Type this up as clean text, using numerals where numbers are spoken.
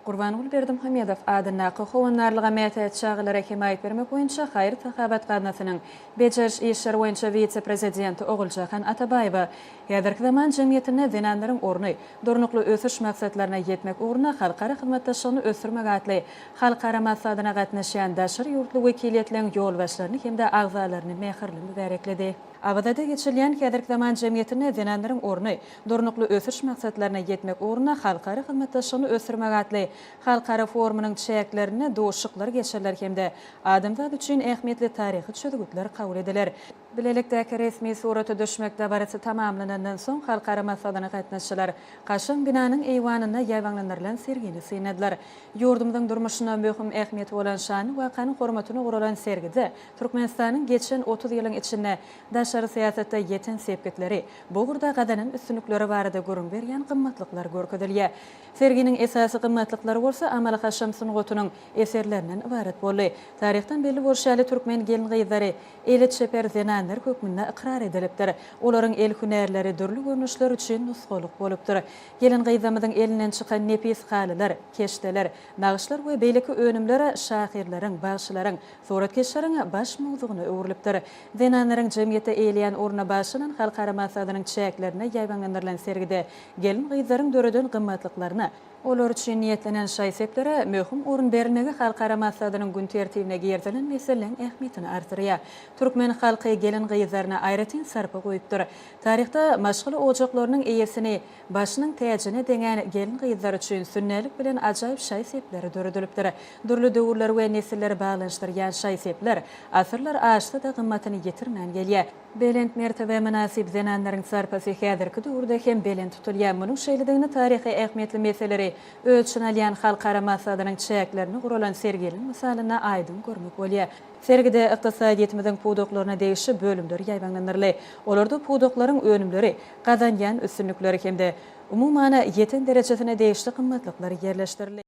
Gurbanguly Berdimuhamedow adyndaky Howandarlyga mätäç çagalara hemaýat bermek boýunça haýyr-sahawat gaznasynyň bejeriş işleri boýunça wise-prezidenti Oguljahan Atabaýewa häzirki zaman jemgyýetinde zenanlaryň orny, durnukly ösüş maksatlaryna ýetmek ugrunda halkara hyzmatdaşlygyny ösdürmek atly halkara maslahatyna gatnaşýan daşary ýurtly wekiliýetleň ýolbaşçylaryny hem-de agzalaryny mähirli mübärekledi. Awazada geçirilýän häzirki zaman jemgyýetinde zenanlaryň orny, durnukly ösüş maksatlaryna ýetmek ugrunda halkara hyzmatdaşlygyny ösdürmek atly halkara forumynyň çäklerinde duşuşyklar geçiriler hem-de adamzat üçin ähmiýetli taryhy çözgütler kabul ediler. Bilelikdäki resmi surata düşmek dabarasy tamamlanandan soň, halkara maslahatyna gatnaşyjylar kaşaň binanyň eýwanynda ýaýbaňlandyrylan sergini synladylar. Ýurdumyzyň durmuşynda möhüm ähmiýeti bolan şanly wakanyň hormatyna guralan sergide Türkmenistanyň geçen 30 ýylyň içinde daşary syýasatda ýeten sepgitleri, bu ugurda gazanan üstünlikleri barada gürrüň berýän gymmatlyklar görkezilýär. Serginiň esasy gymmatlyklary bolsa amaly-haşam sungatynyň eserlerinden ybarat boldy. Taryhdan belli bolşy ýaly, türkmen gelin-gyzlary eli çeper zenanlar hökmünde ykrar edilipdir. Olaryň el hünärleri dürli görnüşler üçin nusgalyk bolupdyr. Gelin-gyzlarymyzyň elinden çykan nepis halylar, keşdeler, nagyşlar we beýleki önümler şahyrlaryň, bagşylaryň, suratkeşleriň baş mowzugyna öwrülipdir. Zenanlaryň jemgyýetde eýeleýän ornuna bagyşlanan halkara maslahatynyň çäklerinde ýaýbaňlandyrylan sergide gelin-gyzlaryň döreden gymmatlyklaryna, olar üçin niýetlenen şaý-seplere möhüm orun berilmegi halkara maslahatynyň gün tertibine girizilen meseleleň ähmiýetini artdyrýar. Türkmen halky gelin-gyzlaryna aýratyn sarpa goýupdyr. Taryhda maşgala ojaklarynyň eýesini başynyň täjine deňän gelin-gyzlar üçin sünnälik bilen ajaýyp şaý-sepleri döredilipdir. Dürli döwürleri we nesilleri baglanyşdyrýan şaý-sepler asyrlar aşsa-da gymmatyny ýitirmän gelýär. Belent mertebä mynasyp zenanlaryň sarpasy häzirki döwürde hem belent tutulýar. Munuň şeýledigini taryhy ähmiýetli meseleleri öz içine alýan halkara maslahatynyň çäklerinde guralan serginiň mysalynda aýdyň görmek bolýar. Sergide ykdysadyýetimiziň pudaklaryna degişli bölümler ýaýbaňlandyryldy. Olarda pudaklaryň önümleri, gazanýan üstünlikleri hem-de, umuman, ýeten derejesine degişli gymmatlyklar ýerleşdirildi.